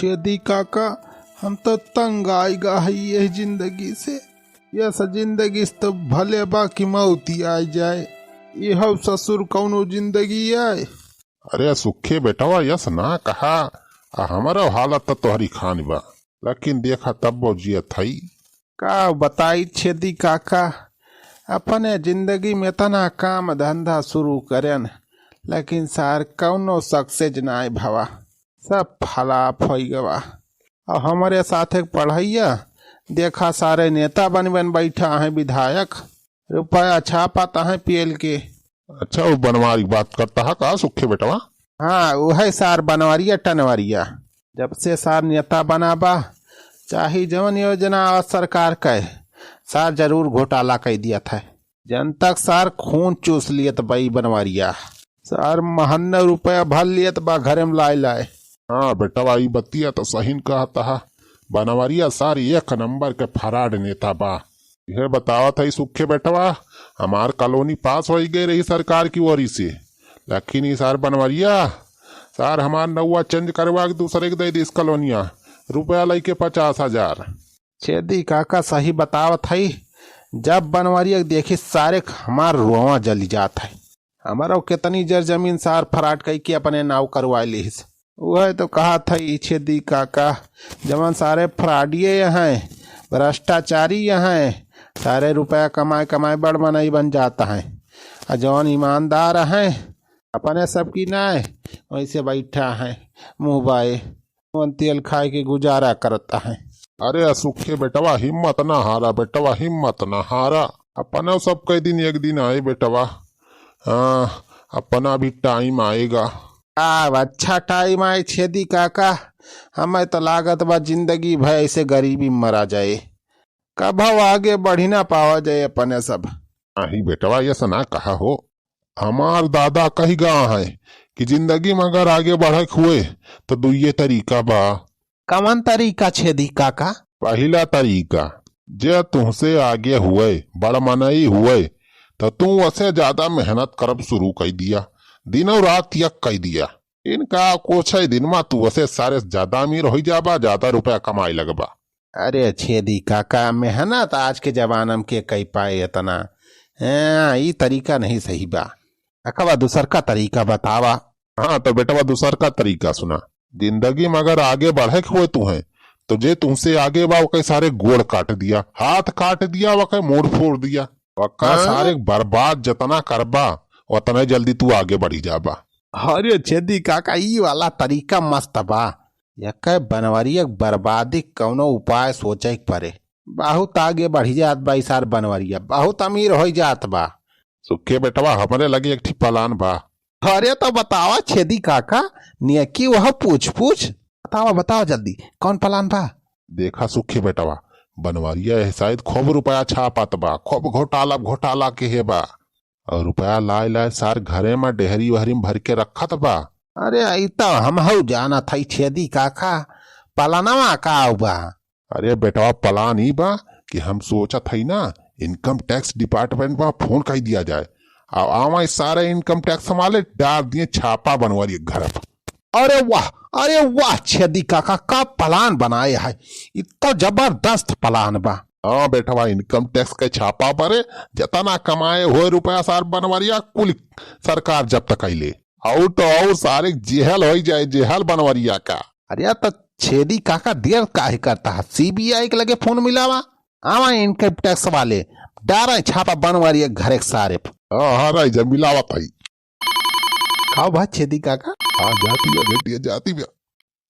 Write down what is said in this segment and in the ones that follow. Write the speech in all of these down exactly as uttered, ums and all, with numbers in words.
छेदी काका, हम तो तंग आइगा है यह जिंदगी से। यस जिंदगी से तो भले बा कि मौत ही आइ जाए। यह ससुर कौनो जिंदगी आए? अरे सुखे बेटवा, यस ना कहा, आ हमरो हालत तो तोहरी खान बा, लेकिन देखा तब्बो जियत हई। का बताई छेदी काका, अपने जिंदगी में इतना काम धंधा शुरू करेन, लेकिन सार कौनो success नाय भवा, सब flop होइ गवा। और हमरे साथे पढ़ैया, देखा सारे नेता बन बन बैठा हैं विधायक, रुपया छापत हैं पेल के। अच्छा, वो बनवारी की बात करता है का सुखे बेटवा? हाँ, वही सार बनवरिया टनवरिया। जब से सार नेता बना बा, चाहे जौन योजना आवा सरकार के, सार जरूर घोटाला कइ दियत है। जनता के सार खून चूस लियत बा ई बनवरिया। सार महन्ना रुपया भर लियत बा घरे में लाए लाए। हाँ बेटवा, ई बतिया तो सही न कहता है। बनवरिया सार एक नंबर के fraud नेता बा। यह बतावत है सुखे बेटवा, हमार कॉलोनी पास होइ गए रही सरकार की ओरी से, लेकिन ई सार बनवरिया, सार हमार नौवा change करवा के दूसरे के दे दिस कॉलोनिया, रुपया लइके पचास हजार। छेदी काका सही बतावत है, जब बनवरिया के देखी सारे के हमार रोवा जली जात है। हमरो कितनी जर जमीन सार fraud कइके अपने नाव करवा लिहिस। वह तो कहत है ई छेदी काका, जवन सारे फ्राडिये हैं, भ्रष्टाचारी हैं, सारे रुपया कमाए कमाए बड़ मनई बन जात हैं। आ जवन ईमानदार हैं, अपने सबकी नाय, वैसे बैठा हैं मुँह बाए, नून तेल खाए के गुजारा करत हैं। अरे सुखे बेटवा, हिम्मत ना हारा बेटवा, हिम्मत ना हारा। अपने सब कई दिन एक दिन आए बेटवा। हाँ, अपना भी time आएगा। आ, अच्छा time आए छेदी काका, हमें तो लागत बा जिंदगी भर ऐसे गरीबी में मरा जाए, कभव आगे बढ़ी ना पावा जाए अपने सब। नहीं बेटवा, ऐसा ना कहा हो। हमार दादा कही गा है कि जिंदगी में अगर आगे बढ़े के हुए तो दुइये तरीका बा। कवन तरीका छेदी काका? पहिला तरीका, जे तुहसे आगे हुए, बड़ मनई हुए, त तू वसे ज्यादा मेहनत करब शुरू कई दिया, दिनों रात यक कई दिया। इनका कुछ ही दिन मा तू वसे सारे से ज्यादा अमीर होई जाबा, ज्यादा रुपया कमाए लगबा। अरे छेदी काका, मेहनत आज के जमाना में के कई पाए इतना? हाँ, ई तरीका नहीं सही बा। अकवा दूसर का तरीका बतावा। हाँ, तो बेटवा दूसर का तरीका सुना। जिंदगी में अगर आगे बढ़े के हुए तुहे, तो जे तुमसे आगे बा, ओके सारे गोड़ काट दिया, हाथ काट दिया, ओके मूड़ फोड़ दिया। ओका हाँ? सारे बर्बाद जतना करबा, उतना जल्दी तू आगे बढ़ी जाबा। अरे छेदी काका, ई वाला तरीका मस्त बा। यके बनवरिया के बर्बादी के कौनो उपाय सोचे के पड़े। बहुत आगे बढ़ी जात बा ई सार बनवरिया, बहुत अमीर होई जात बा। सुखे बेटवा, हमरे लगे एक ठी plan बा। अरे तो बतावा छेदी काका, नियकी वह पूछ पूछ। बतावा, बतावा जल्दी, कौन plan बा? देखा सुखे बेटवा, बनवरिया है शायद खूब रुपया छापत बा, खूब घोटाला घोटाला के है बा। और रुपया लाए लाए सार घरे में डेहरी वहरी में भर के रखत बा। अरे ई तो हमहू जानत हई छेदी काका, पलनवा का बा? अरे बेटवा, plan ई बा कि हम सोचत हई ना, income tax department में phone कर दिया जाए। आ आवा सारे income tax वाले डाल दिए छापा बनवरिया के घर पर। अरे वाह, अरे वाह छेदी काका, का plan बनाए है, ई तो जबरदस्त plan बा। हाँ बेटवा, income tax के छापा परे, जतना कमाए हुए रुपया सार बनवरिया कुल सरकार जब्त कैले। और तो और सारे जेहल होई जाए, जेहल बनवरिया का। अरे तो छेदी काका देर काहे करता है, CBI के लगे phone मिलावा। आवा income tax वाले, डारा छापा बनवरिया घरे के सारे पे। हाँ, हाँ, राई जा मिलावत हई। खाओ भाई छेदी काका। हाँ, जाती है, जाती है, जाती है।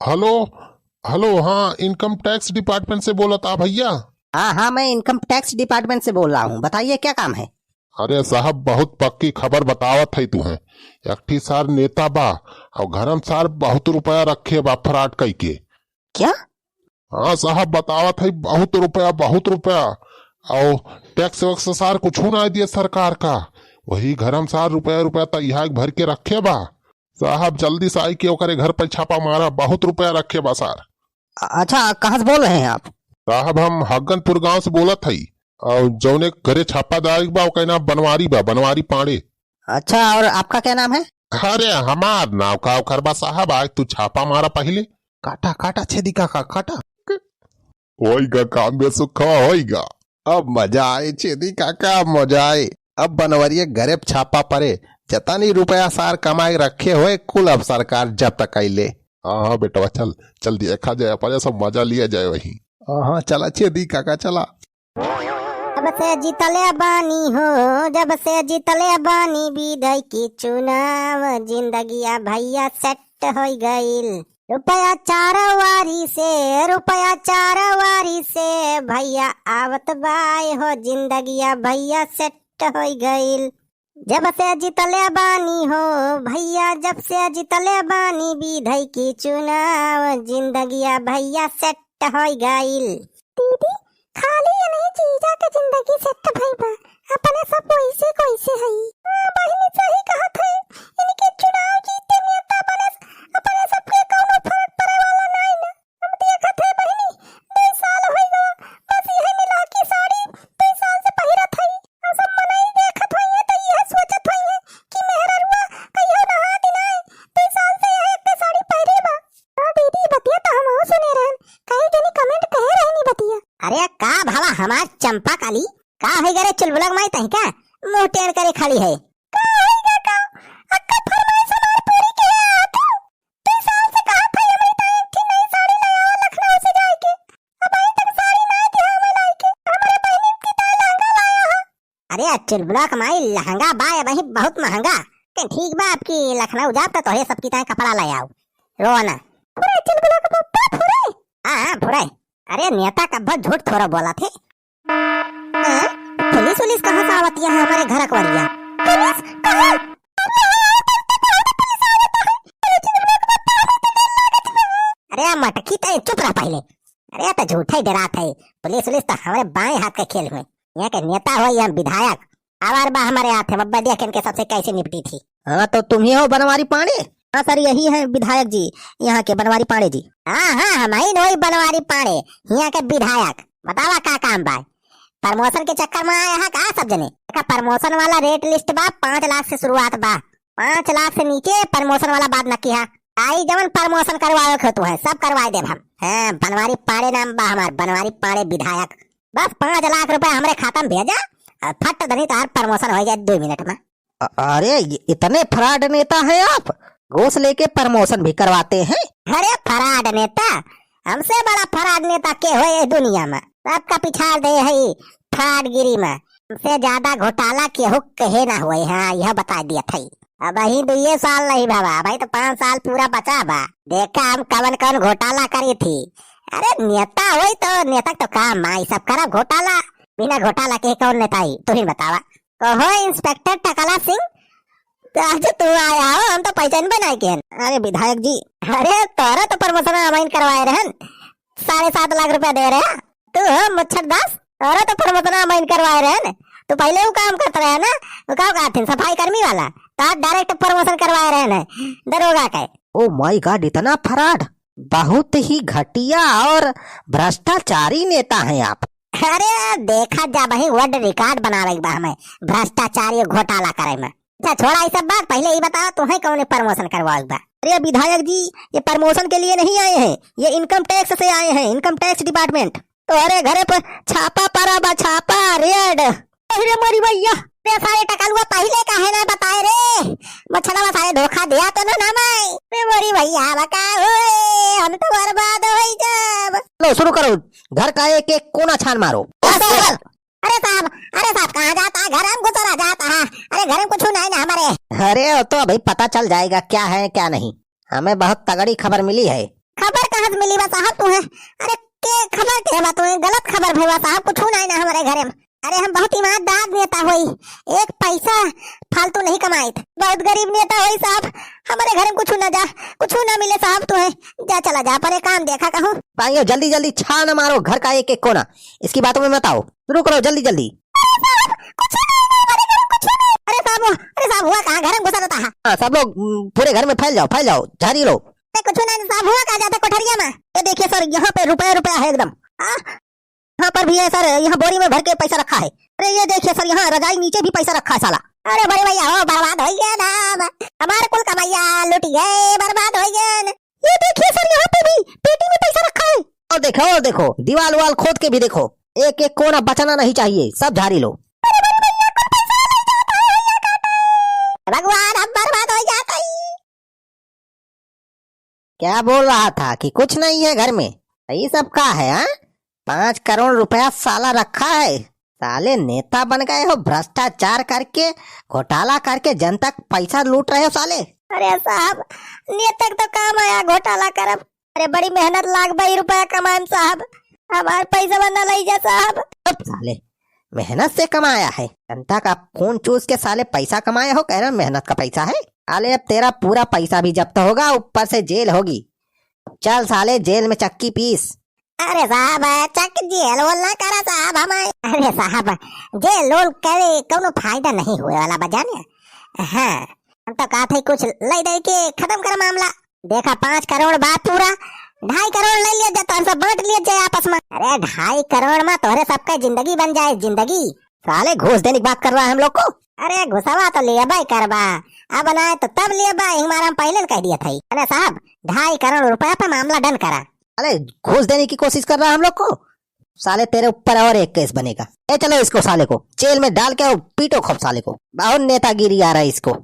Hello, hello, हाँ, income tax department से बोलत आ भैया? हाँ, हाँ, मैं income tax department से बोल रहा हूँ, बताइए क्या काम है? अरे साहब, बहुत पक्की खबर बतावत है तुहें। एक ठी सार नेता बा, और घर में सार बहुत रुपया रखे बा fraud कई के। क्या? हाँ साहब, बतावत है, बहुत रुपया, बहुत रुपया। और tax वैक्स सार कुछ ना दिए सरकार का, वही घर में सार रुपया, रुपया तैयार भर के रखे बा। साहब, जल्दी से आई के ओकरे घर पर छापा मारा, बहुत रुपया रखे बा सार। अ-, अच्छा, कहाँ से बोल रहे हैं आप? साहब, हम हगनपुर गांव से बोलत हई, और जौने घरे छापा डाले बा, ओकर नाम बनवारी बा, बनवारी पांडे। अच्छा, और आपका क्या नाम है? अरे, हमार नाव का ओकर बा साहब, आज तू छापा मारा पहिले, काटा, काटा छेदी काका, काटा। होइगा काम बेसुखा, होइगा। अब मजा आए छेदी काका, अब मजा आए। अब बनवरिया घरे छापा परे, जतनी रुपया सार कमाए रखे होए, कुल अब सरकार जब्त कइले। हाँ, हाँ बेटवा, चल, चल देखा जाए, अपने सब मजा लिया जाए वहीं। हाँ, हाँ, चला छेदी काका, चला। जब से जीतले बानी हो, जब से जीतले बानी विधायकी चुनाव, जिंदगिया भैया set होइ गइल। रुपया चार वारी से, रुपया चार वारी से भैया आवत बाय हो, जिंदगिया भैया set होइ गइल। जब से जीतले बानी हो भैया, जब से जीतले बानी विधायकी चुनाव, जिंदगिया भैया set होइ गइल। दीदी, खाली इन्हीं जीजा के जिंदगी set भई बा, अपने सब वैसे कैसे हई। हाँ बहिनी, सही कहत है, इनके चुनाव जीते नेता बने, अपने सबके कौनो फर्क पड़े वाला नाई ना। हम देखत है बहिनी, दुई साल होइ गवा, बस यही मिला के साड़ी दुई साल से पहिरत हई। और सब मनई देखत होइहे तो यह सोचत होइहे कि मेहररुआ कहियो नहा दिनाए, दुई साल से यह एक साड़ी पहिरे बा। हाँ दीदी, बतिया तो हमहू सुने रहन, कई जनी comment कहे रहनी बतिया। अरे का भला हमार चंपा काली, का होइ गरे चुलबुला के माई तही का मुंह टेढ़ करे खड़ी है? का होइ गा का? अक्का फरमाइश हमार पूरी के है तू? दुई साल से कहत हई हमरी ताई एक ठे नई साड़ी ले आवा लखनऊ से जाए के। अब अभी तक साड़ी ना दिया हमें लाई के। हमरे बहिनी की ताई लहंगा लाया हो। अरे चुलबुला के माई, लहंगा बा अबहीं बहुत महंगा। ते ठीक बा, आपकी लखनऊ जाब त तोहे सबकी ताई कपड़ा ले आउ। रोना। फुरे चुलबुला के पप्पा फुरे। हाँ, हाँ, फुरे। अरे नेता कब्बो झूठ थोड़ा बोला थे। हाँ? पुलिस उलिस कहाँ से आवत है हमारे घर अकबरिया? पुलिस कहाँ? अरे मटकी, तै चुप रह पहिले। अरे तो झूठा ही डरात है। पुलिस उलिस तो हमारे बाएं हाथ का खेल हुए। यहाँ के नेता हो या विधायक, आवार बा हमारे हाथ है। अब देखिए इनके सबसे कैसे निपटी थी। हाँ, तो तुम ही हो बनवारी पांडे? हाँ सर, यही है विधायक जी, यहाँ के बनवारी पांडे जी। हाँ, हाँ, हम ही नोई बनवारी पांडे, यहाँ के विधायक। बतावा का काम बा? Promotion के चक्कर में आया है का सब जने? देखा, promotion वाला rate list बा, पाँच लाख से शुरुआत बा। पाँच लाख से नीचे promotion वाला बात न किहा। आई जवन promotion करवावे के होत है, सब करवाए देब हम। हाँ, बनवारी पांडे नाम बा हमार, बनवारी पांडे विधायक। बस पाँच लाख रुपया हमरे खाता में भेजा और फट दनी तोहार promotion हो जाए दो मिनट में। अ-, अरे, ये इतने fraud नेता हैं आप? घूस लेके promotion भी करवाते हैं? अरे, fraud नेता? हमसे बड़ा fraud नेता के हो ये दुनिया में? सबका पिछाड़ दे है fraudगिरी में। हमसे ज्यादा घोटाला केहू कहे ना हुए। हाँ, यह बता दिया था। अबहीं दुइये साल नहीं भवा, अबहीं तो पाँच साल पूरा बचा बा। देखा हम कवन कवन घोटाला करी थी। अरे, नेता होई तो नेता के तो काम आई सब करब घोटाला। बिना घोटाला के कौन नेता आई? तू ही बतावा। कहो इंस्पेक्टर टकला सिंह, तो आज तू आया हो, हम तो पहचान बनाए के हन। अरे विधायक जी, अरे तोरा तो promotion हमाइन करवाए रहन, साढ़े सात लाख रुपया दे रहे। तू हो मुच्छर दास, तोरा तो promotion हमाइन करवाए रहन। तू पहले वो काम करत रहे ना, वो का कहते हैं, सफाई कर्मी वाला, तो आज direct promotion करवाए रहन दरोगा के। Oh my God, इतना fraud, बहुत ही घटिया और भ्रष्टाचारी नेता हैं आप। अरे देखा जा भाई, world record बनावे के बा हमें भ्रष्टाचारी घोटाला करे में। अच्छा छोड़ा ये सब बात, पहले ये बताओ तुम्हें कौन promotion करवावे के बा? अरे विधायक जी, ये promotion के लिए नहीं आए हैं, ये income tax से आए हैं, income tax department। तोहरे घरे पर छापा पड़ा बा, छापा, raid। अरे मोरी भैया, रे सारे टकलुआ पहिले काहे ना बताए रे? मछलवा सारे धोखा दिया तो ना, ना माई। रे मोरी भैया, बका ओए, हम तो बर्बाद होई जाब। लो, शुरू करो, घर का एक एक कोना छान मारो। अरे साहब, अरे साहब, कहाँ जाता है? घर में घुस रहा जाता है। अरे घर में कुछ नहीं ना हमारे। अरे, वो तो अभी पता चल जाएगा क्या है क्या नहीं। हमें बहुत तगड़ी खबर मिली है। खबर कहाँ से मिली बा साहब तुम्हें? अरे के खबर के बा तुम्हें? गलत खबर भई बा साहब, कुछ नहीं ना हमारे घरे में। अरे हम बहुत ईमानदार नेता होई, एक पैसा फालतू नहीं कमाइत। बहुत गरीब नेता होई साहब, हमारे घरे में कुछ ना जा, कुछ ना मिले साहब तुम्हें। जा चला जा, अपने काम देखा कहूँ। भाइयों जल्दी जल्दी छान मारो घर का एक एक कोना, इसकी बातों में मत आओ, शुरू करो जल्दी जल्दी। अरे साहब, कुछ नहीं, नहीं, अरे, अरे, कुछ नहीं। अरे साहब, अरे साहब, हुआ कहाँ? घर में घुसा देता है। हाँ, सब लोग, उम, पूरे घर में फैल जाओ, फैल जाओ, झारी लो। अरे कुछ नहीं साहब, हुआ कहाँ जाता कोठरिया में? ये देखिए सर, यहाँ पे रुपया, रुपया है एकदम। हाँ, यहाँ पर भी है सर, यहाँ बोरी में भर के पैसा रखा है। अरे ये देखिए सर, यहाँ रजाई नीचे भी पैसा रखा है साला। अरे बड़े भैया हो, बर्बाद हो गया ना, हमारे कुल कमैया लुट गए, बर्बाद हो गए। ये देखिए सर, यहाँ पे भी पेटी में पैसा रखा है। और देखो, और देखो, दीवाल वाल खोद के भी देखो, एक एक कोना बचाना नहीं चाहिए, सब झाड़ी लो। अरे बड़ी भैया, कुल पैसा ले जाता है, भैया काटे। भगवान, हम बर्बाद हो जाता ही। क्या बोल रहा था कि कुछ नहीं है घर में, तो ये सब का है, हाँ? पाँच करोड़ रुपया साला रखा है, साले नेता बन गए हो, भ्रष्टाचार करके, घोटाला करके जनता का पैसा लूट रहे हो साले। अरे साहब, नेता का तो काम आया घोटाला करब। अरे बड़ी मेहनत लाग बा, ई रुपया कमाएम साहब, हमार पैसा बंदा लई जा साहब। अब साले मेहनत से कमाया है, जनता का खून चूस के साले पैसा कमाए हो, कह रहा मेहनत का पैसा है। साले अब तेरा पूरा पैसा भी जब्त होगा, ऊपर से जेल होगी। चल साले जेल में चक्की पीस। अरे साहब, चक जेल वोल ना करा साहब हमारे। अरे साहब, जेल वोल करे कौनो फायदा नहीं हुए वाला बा जाने। हाँ, हम तो कहा थे कुछ ले दे के खत्म कर मामला। देखा, पाँच करोड़ बा पूरा, ढाई करोड़ ले लिया जाए, तो हम सब बांट लिया जाए आपस में। अरे ढाई करोड़ में तोहरे सबका जिंदगी बन जाए, जिंदगी। साले घूस देने की बात कर रहा है हम लोग को। अरे घुसवा तो लेबा ही करबा, अब ना तो तब लेबा, हमारा हम पहले न कह दिया था। अरे साहब, ढाई करोड़ रुपया पे मामला डन करा। अरे घूस देने की कोशिश कर रहा है हम लोग को, साले तेरे ऊपर और एक केस बनेगा। ए चलो इसको साले को जेल में डाल के और पीटो खूब साले को, बहुत नेतागिरी आ रहा है इसको।